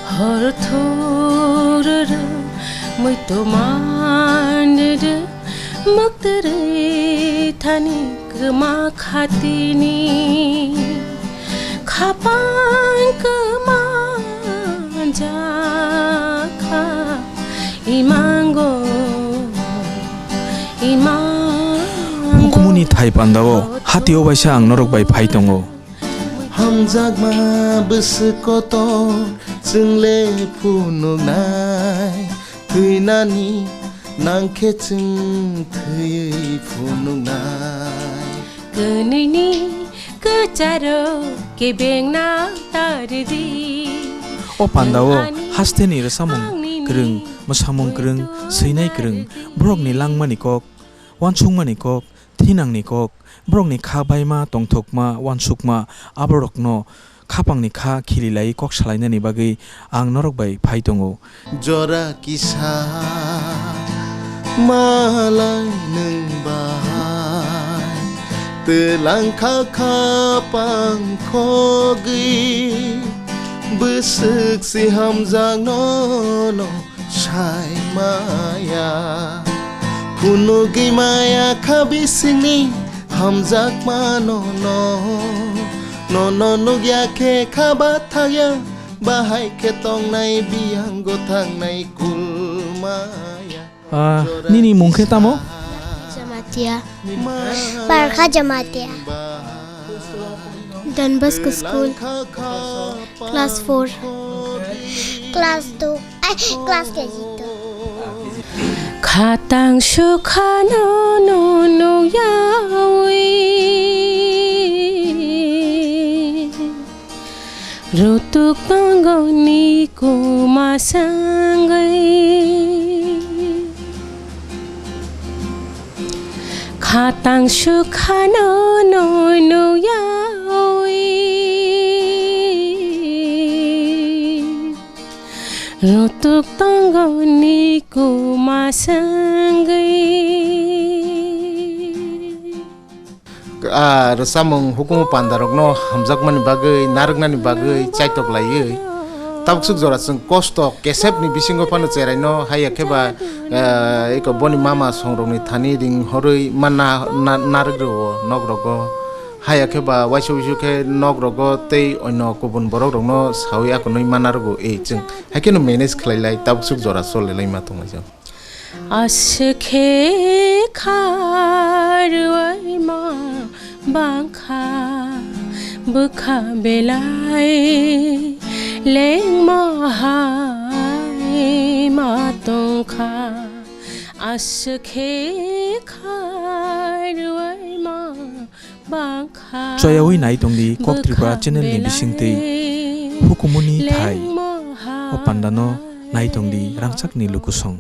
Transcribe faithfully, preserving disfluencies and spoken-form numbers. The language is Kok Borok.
Hor thururu muitu manruru muktwrwi thani kwma khatini khapang kwma jakha imango imango. Hukumuni thai pandao hatio baisa ang norok bai phai tongo. Hamjakma bwswk kotor chwngle phunuknai, thwinani nangkhe chwng thwiwi phunuknai. Kwnwini kwcharo kebengna tardi. O pandao hasteni rwsamung kwrwng, mwsamung kwrwng, swinai kwrwng, borokni langmani kok, uansukmani kok, thinangni kok, borokni kha baima, tongthokma, uansukma, aborokno khapangni kha khililai kok salainani bagwi ang norok bai phai tongo. Jora kisa malai nwng bai twlang kha khapang khogwi bwswk si hamjakno no sai maya. Phunugwi maya kha bisingni hamjakma nono. Nono nukya khe kha bathakya, bahai khe tongnai biyang gothangnai kulmaya. Ah, nini mung khe tamo? Jamatia. Barkha Jamatia. Don Bosco School. Class four. Class two. Ai, class K G two. Khatang sukhano no nukyawi. Rutuk tongo ni kuma sangwi. Khatang sukhano no nukyawi. Rutuk tongo ni kuma sangwi. Ah, rwchapmung hukumu pandarokno hamjakmani bagwi, narwknani bagwi chaitok laiwi, tabuksuk jora chwng kosto kesepni bisingo phano cheraino, haiya khe ba, ah, eko boni mama songrokni thani ring horwi ma na-, na-, narwk rwo nokrogo, haiya khe ba waisa wuisu khe nokrogo tei onno kubun borokrokno sawi akonwi ma narwgo, ei chwng haikheno manage khlai lai, tabuksuk jora chol lai ma tonglaijak. Aswk khe kha rwui ma bangkha, bwkha belai lengma hai ma tongkha. Aswk khe kha rwui ma bangkha. Choyaui nai tongdi Kok Tripura bwkha channel ni belai bisingtwi hukumuni thai. Lengma hai. O pandano nai tongdi rangchakni lukusong.